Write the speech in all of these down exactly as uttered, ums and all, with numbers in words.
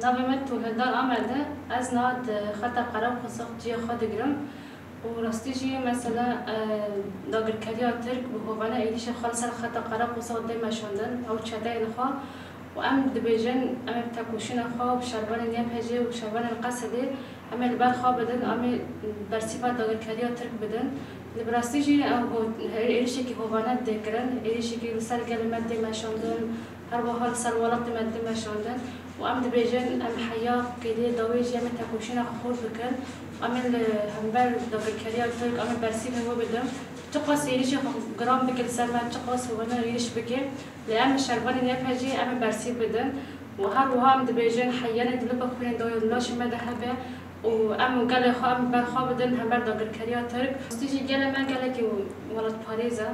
Navê me Tohildar Amed e. Ez niha di xeta Qereqosaq cihê xwe digirim û rastî jî mesela, e, dagirkeriya Tirk bi hovane êrîşê xwe li ser xeta Qereqosaq dê meşandin, ew çeteyên xwe û em dibêjin, em ê bi tekoşîna xwe û bi şervanên Y P G û şervanên Qesedê em ê li ber xwe bidin, em ê bersîva dagirkeriya Tirk bidin. Li bi rastî jî ew ho-, êrîşekî hovane dê kirin, êrîşekî li ser gelê me dê meşandin, her wiha li ser welatê me dê meşandin û em dibêjin, em heya kêliyê dawî jî em ê tekoşîna xwe xurt bikin. Em ê li hember dagirkeriya Tirk, em ê bersîvê wê bidin. Çiqas êrîşê xwe giran bike li ser me, çiqas hovane êrîş bike, lê em li şervanên Y P G em ê bersîv bidin. Û her wiha em dibêjin, heyanê dilûpa xwînê dawî li laşê me de hebe û em û gelê xwe em ber xwe bidin hember dagirkeriya Tirk. Rastî jî gelê me gelekî welatparêz e.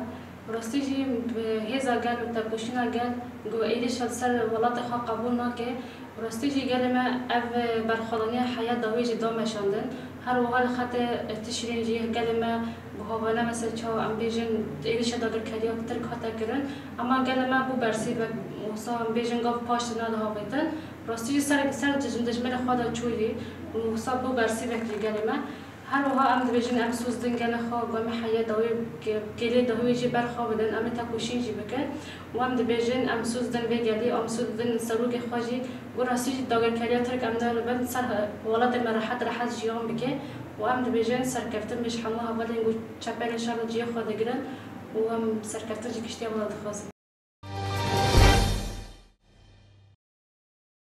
Rastî jî bi hêza gel û tekoşîna gel ku êrîşa li ser welatê xwe qebûl nake. Rastî jî gelê me ev berxwedaniya heya dawî jî da meşandin. Her wiha li xetê Tişrîn jî gelê me bi hovane, mesela çawa em bêjin, êrîşa dagirkeriya Tirk hate kirin. Ema gelê me bû bersîvek, wisa em bêjin gav paş têne dihavêtin. Rastî jî ser, ser dijm-, dijminê xwe de çûyî û wisa bû bersîvek ji gelê me. Her wiha em dibêjin, em soz din gelê xwe, ku em ê heya dawî, ke-, kêlê dawî jî ber xwe bidin, em ê tekoşîn jî bikin. Û em dibêjin, em soz din vê gelî, em soz din serokê xwe jî, ku rastî jî dagirkeriya Tirk em ne li bin ser welatê me rehet rehet jiyan bike. Û em dibêjin, serkeftin be ji hemû hevalên ku çeperên şer li cihê xwe digirin û em serkeftin ji giştiya me re dixwazin.